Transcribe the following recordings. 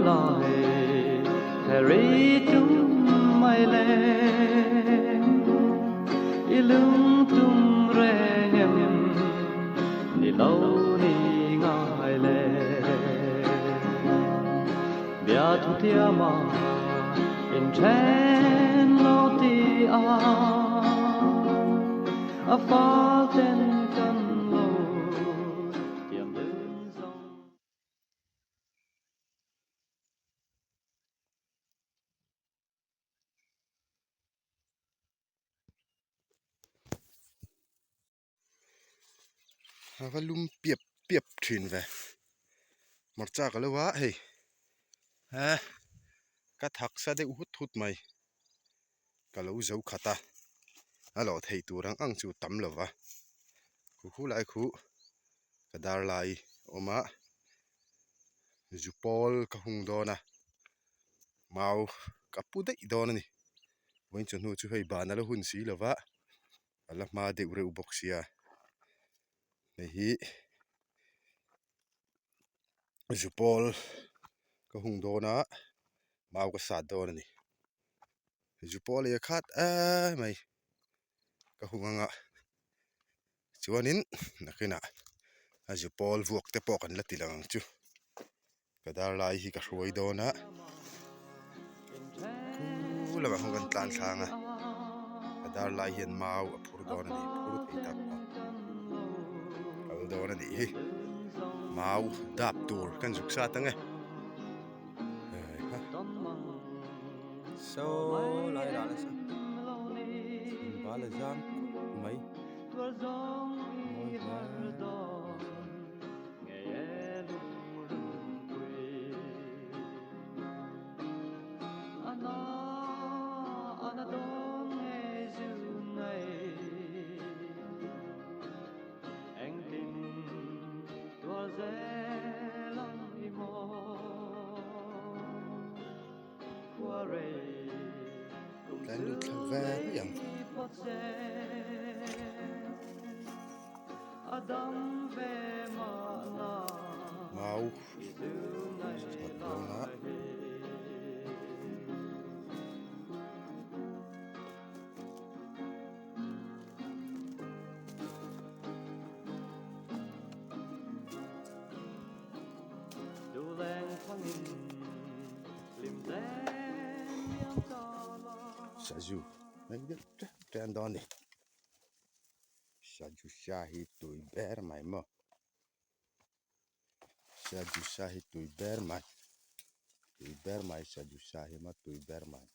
lai heri tum mai le i lung tum reng em ni lo ni ngai le bia thu tiama in then lo ti a a fal ten kan lo tiam dun zong. A va lum piap piap thin ve hmarcha ka lo a hei eh ka thak sa deuh hut hut mai ka lo zo khat a a lawh theih tur ang ang chu tam lo va khu khu lai khu ka dar lai awm a zu pawl ka hung dawn a mau ka pu daih dawn a ni vawiin chawhnu chu hei ban a la hun si lo va. A la hma deuh reuh bawk sia hei hi zu pawl ka hung dawn a mau ka sat dawn a ni zu pawl ei a khat em mai ka hung ang a chuanin nakinah a zu pawl vuak te pawh kan la ti lang ang chu ka dar lai hi ka hruai dawn a khu lamah khan kan tlan thlang a ka dar lai hian mau a phur dawn a ni phur thei tak pawh kal dawn a nih hi mau dap tur kan zuk sat ang e saw lai lah nasa bal a zam khawp mai mawi hle. Tlai lut thla ve mai ang. Mau chhuat dawnah Sazu mai deuh teuh teuh an dawn a ni. Sazu sa hi tui ber mai maw Sazu sa hi tui ber mai tui ber mai sazu sa hi maw tui ber mai.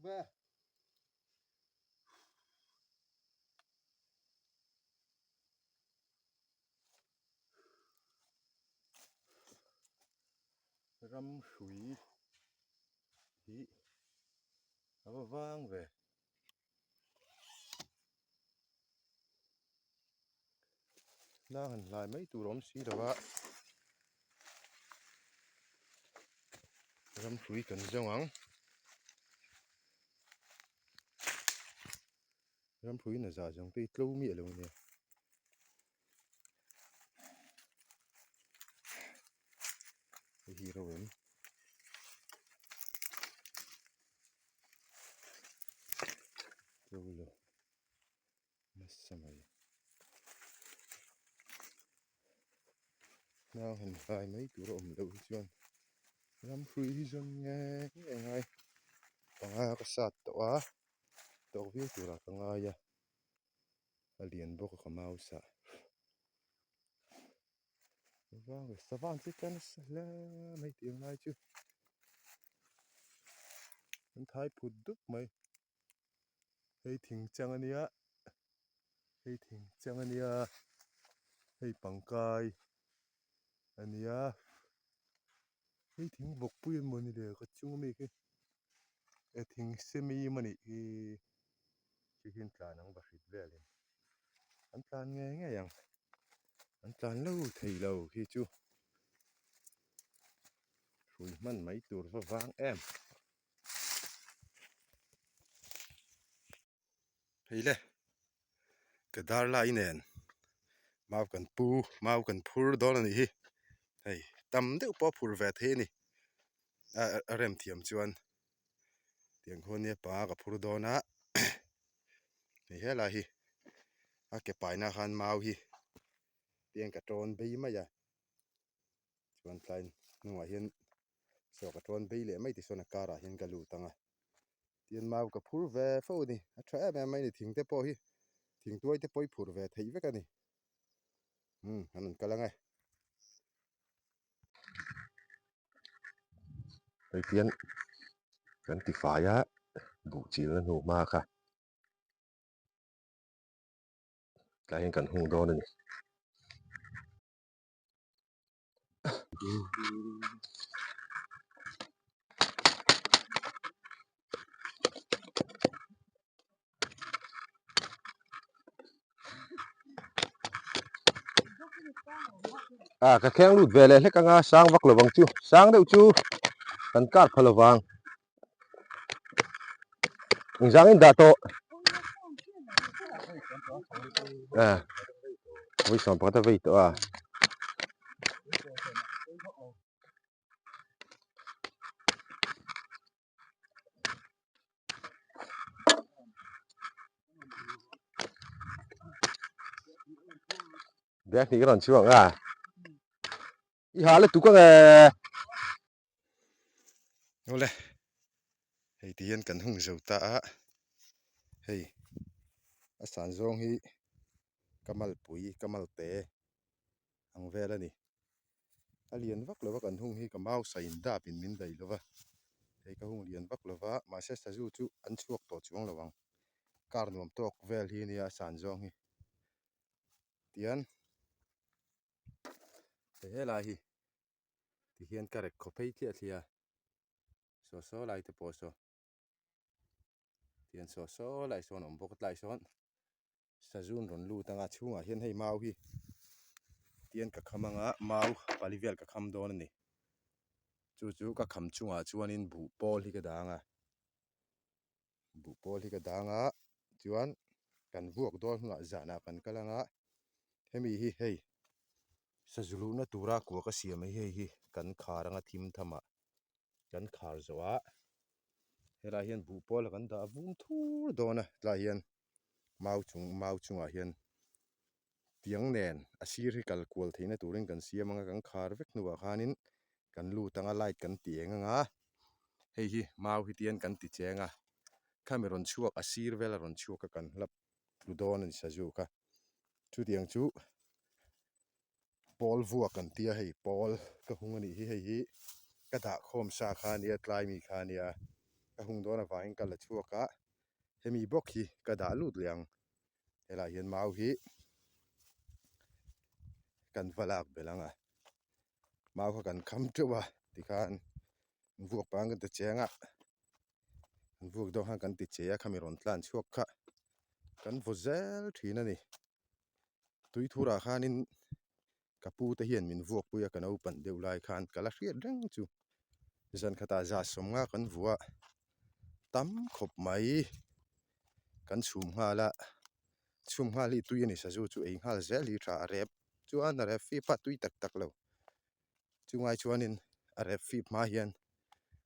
ve. Ram hrui hi a va vang ve. Hnang han hlai mai tur a awm si lo a, ram hrui kan zawng ang. Ram hrui in a zah zawng te hi tlo miah lo ania. Hei hi ro em? Tlo lo nasa mai. Nau han hlai mai tur a awm loh hi chuan ram hrui hi zawn nge nge ngai panga ka sat tawh a tawk viau turah ka ngai a a lian bawk a ka mouse ah savan chu tla nasa hle mai tih ang lai chu an thai phut dup mai hei thing chang a nia hei thing chang a nia hei pangkai a nia hei thing vawkpui emaw ni le ka chung ami khi he thing semi a nih hi khi hian tlan ang bahrit velin an tlan ngei ngei ang an tlan lo thei lo khi chu hrui hman mai tur va vang em. Hei le ka dar lai nen mau kan pu mau kan phur dawn a nih hi hei tam deuh pawh a phur ve thei a ni a rem thiam chuan tiang khaw nia panga ka phur dawn a hei helai hi a ke paina khan mau hi tiang ka tawn bei mai a. Chuan tlai hnungah hian saw ka tawn bei leh mai tichuan a karah hian ka lut ang a tin mau ka phur ve fo a ni a tha em em mai a ni thing te pawh hi thing tuai te pawh hi phur ve theih vek a ni umm an rawn kal ang e. Hei hian kan tifai a buh chilna hnu hma kha. Tlai hian kan hung dawn a ni. A ka kheng lut ve leh hlek anga sang vak lovang chu sang deuh chu kan kar pha lovang engzang in dah tawh a vawi sawm pakhat a vei tawh a. Bag hnih ka rawn chhuak a i ha le tuk ang e. Awle hei ti hian kan hung zo ta a hei a san zawng hi ka malpui ka malte ang vel a ni a lian vak lo va kan hung hi ka mau sa in dap in min daih lo va hei ka hung lian vak lo va mahse sazu chu an chhuak tawh chuang lo ang kar nuam tawk vel hi ania a san zawng hi tian hei helai hi. Tihian ka rek khaw phei thliah thliah a, saw saw lai te pawh saw tihian saw saw lai sawn a awm bawk a tlai sawn sazun rawn lut anga chhungah hian hei mau hi tihian ka kham anga mau pali vel ka kham dawn a ni chu chu ka kham chungah chuanin buh pawl hi ka dang a buh pawl hi ka dang a chuan kan vuak dawn hunah zanah kan kal anga hemi hi hei Sazu luhna tura kua ka siam hi hei hi kan khar anga thim tham ah kan khar zawh a helai hian buh pawl a kan dah vum thur dawn a tlai hian mau chung mau chungah hian tiang nen a sir hi kal kual theihna turin kan siam anga kan khar vek hnuah khanin kan lut anga light kan ti eng anga hei hi mau hi tian kan ti cheng a khami rawn chhuak a sir vel a rawn chhuak a kan hlap tlu dawn a ni sazu kha chutiang chu pawl vuak an tia hei pawl ka hung a nih hi hei hi ka dah khawm sa kha a nia tlai mi kha a nia. Ka hung dawn avangin ka la chhuak a, hemi bawk hi ka dah lut leh ang. Helaiah hian mau hi kan va lak belh ang a, mau kha kan kham teuh a tikhan vuak pang kan ti cheng a, an vuak dawn khan kan ti che a khami rawn tlan chhuak kha kan vaw zel thin a ni. Tuithurah khanin Ka pu te hian min vuak pui a ka naupang deuh lai khan ka la hriat reng chu zan khatah za sawmnga kan vuah a tam khawp mai kan chhum nghal a chhum nghal hi tui a ni sazu chu ei nghal zel hi tha a rep chuan a rep fip a tui tak tak lo chungai chuanin a rep fip hma hian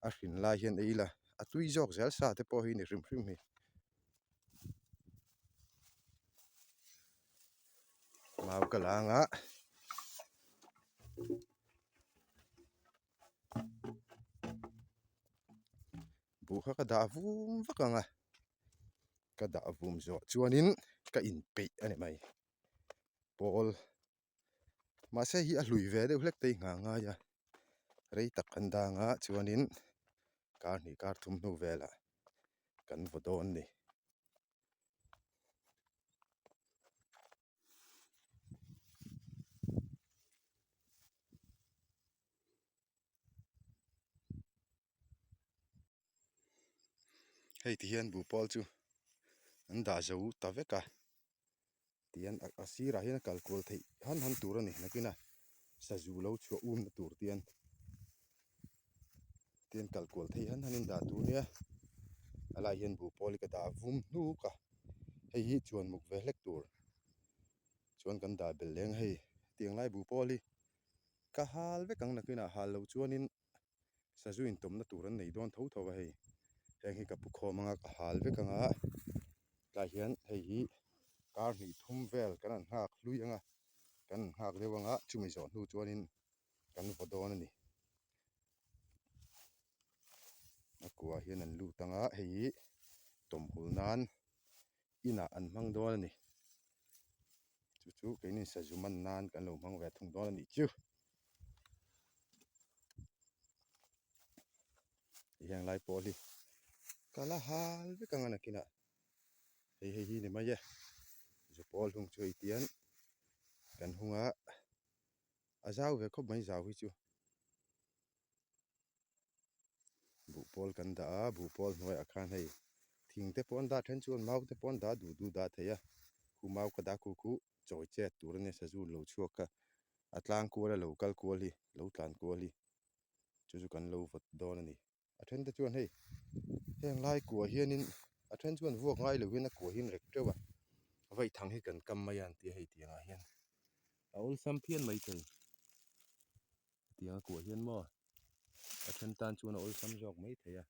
a hrin lai hian ei ila a tui zawk zel sa te pawh hi ni hrim hrim hi. Mau ka la ang a buh kha ka dah vum vak ang a ka dah vum zawh chuanin ka inpeih a ni mai pawl mahse hi a hlui ve deuh hlek te hi nghah a ngai a rei tak kan dang a chuanin kar hnih kar thum hnu velah kan vaw dawn a ni. Hei ti hian buhpawl chu an dah zo ta vek a tihian a sirah hian a kal kual theih han han tur a ni nakin a sazu lo chhuah um na tur te hian tihian kal kual theih han han in dah tur nia a lai hian buhpawl hi ka dah vum hnuk a hei hi chuan muk ve hlek tur chuan kan dah belh leng a hei hetiang lai buhpawl hi ka hal vek ang nakinah hal loh chuanin. Sazu intawmna tur an nei dawn tho tho a hei heng hi ka pu khawm anga ka hal vek anga tlai hian hei hi kar hnih thum vel kan han nghak hlui anga kan han nghak deuh anga chumi zawh hnu chuanin kan vaw dawn a ni a kuah hian an lut anga hei hi tawmhul nan inah an hmang dawn a ni chu chu keini sazu man nan kan lo hmang ve thung dawn a nih chu. Heng lai pawh hi ka la hal vek ang a nakinah hei hei hi ni mai e zu pawl hung chu hei tian kan hung a a zau ve khawp mai zau hi chu buh pawl kan dah a buh pawl hnuaiah khan hei thing te pawh an dah then chuan mau te pawh an dah duh duh dah thei a khu mau ka dah khu khu chawi chet tur a nia sazu lo chhuak a a tlang kual a lo kal kual hi lo tlan kual hi chu chu kan lo vawt dawn a ni a then te chuan hei heng lai kuah hianin a then chuan vuak ngai lo hian a kuah hi an rek teuh a vaithang hi kan kam mai a an tia hei tiang ah hian a awlsam phian maithei tiang a kuah hian maw a then tan chuan a awlsam zawk maithei a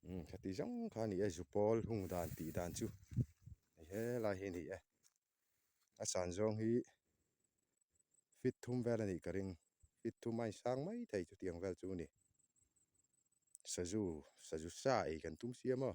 umm khati zawng kha a ni e zu pawl hung dan tih dan chu hei helai hi a ni e. A san zawng hi fit thum vel a nih ka ring fit thum a insang mai thei chutiang vel chu a ni sazu sazu sa ei kan tum si a maw.